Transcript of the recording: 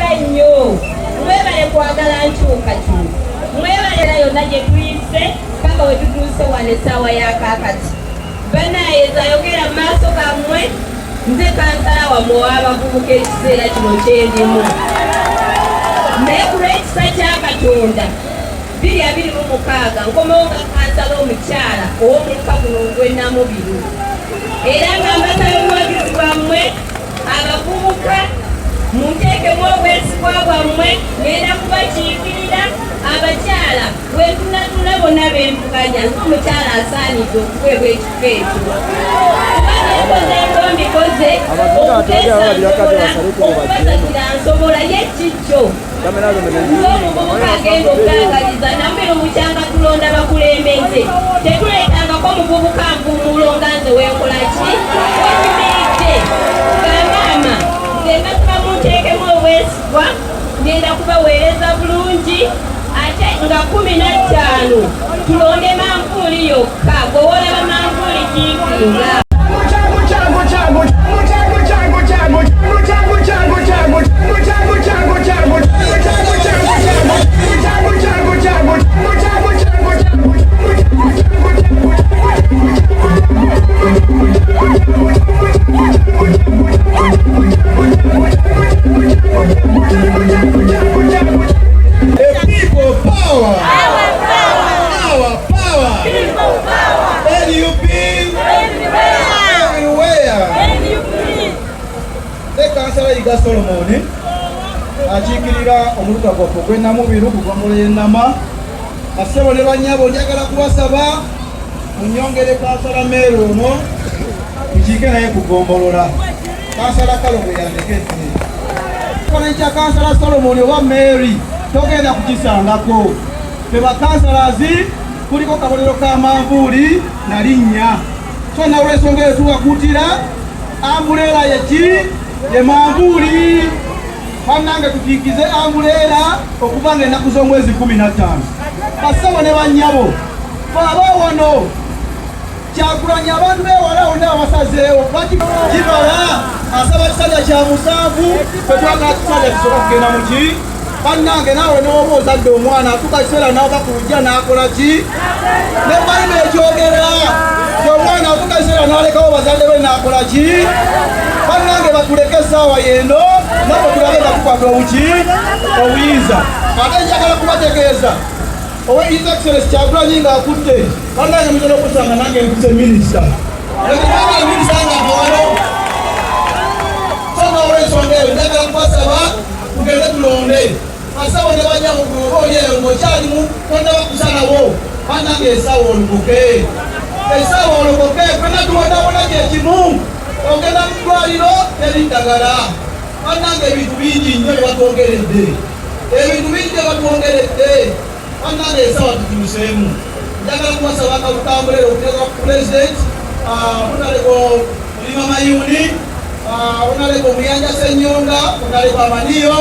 Nebaza nnyo, mwebale kwagala nkyukakyuka, mwebale era yonna gye tuyise paka we tutuuse wano essaawa ya kaakati. Bannaaye, ayogera mu maaso gammwe nze kansala wammwe ow'abavubuka ekiseera kino kyendimu, naye ku lw'ekisa kya Katonda 2026 nkomewo nga kansala omukyala ow'omuluka guno ogw'eNamubiru, era nga mbasaba obuwagizi bwammwe. Abavubuka, munteekemu obwesigwa bwammwe, ngenda kubakiikirira. Abakyala bwentunatuna bonna benvuganya, nze omukyala asaanidde okuweebwa ekifo ekyo, kuba byenkozeeko mbikoze, okuteesa nsobola, okubasakira nsobola. Ye kikyo nze omuvubuka agenda okugaagaliza Namubiru. Mukyanga tulonda bakulembeze, tetuleetangako muvubuka nvumuulo nga nze. Wenkola ki wenyumiridde nga maama, nze mbasaba munteekemu obwesigwa, ngenda kubaweereza bulungi. Ate nga 15 tulonde manvuuli yokka, gwe wolaba manvuuli kiikinga. Changu, changu, changu, changu, changu, changu, changu, changu, changu, changu, changu, changu, changu, changu, changu, changu, changu, changu, changu, The people power! Our power! NUP everywhere! Ne kansala Yiga Solomon akiikirira omuluka gwaffe ogw'eNamubiru ku ggombolola y'Ennama. Bassebo ne bannyabo, njagala kubasaba munyongere kansala Mary ono tukiike naye ku ggombolola. Kansala Kalo bwe yandekedde ekifaananyi kya kansala Solomon oba Mary togenda kukisangako. Fe bakansalazi kuliko kabonero ka manvuuli na linnya, so nalwensonga eyo tubakuutira umbrella yeki ye manvuuli. Bannange, tukiikize umbrella okuva nga ennaku z'omwezi 15. Bassebo ne bannyabo, fe aba wano Kyagulanyi, abantu bewala bonna babasazeewo kibala asaba kisajja kya musanvu, fetwagala kisajja kisobola kugenda muki. Bannange, naawe newoba ozadde omwana atuuka kiseera nava ku lujja n'akola ki, ne balima ekyogera ti omwana atuuka kiseera n'alekawo bazadde be n'akola ki. Bannange, batuleke essaawa yeno naffe tulabe nga tukwata obuki obuyinza. Ate njagala kubategeeza owe His Excellence Kyagulanyi ng'akutte, bannange, mutera okusanga nange nkuse minisita, minisita nga wano. So n'olwensonga eyo njagala kubasaba tugende tulonde. Bassebo ne bannyabo, oba oli eyo ng'okyalimu tonnaba kusalawo, bannange, essaawa olokoke, essaawa olokoke. Fenna tubonaabona kyekimu, ogenda mu ddwaliro teri ddagala. Bannange, ebintu bingi nnyo bye batwongeredde, ebintu bingi bye batwongeredde. Bannange, essaawa tutuuseemu. Njagala kubasaba akalutambulero okuteeka ku president Honorable Mulima Mayuni, Honorable Muyanja Senyonga, Honorable Amaniyo.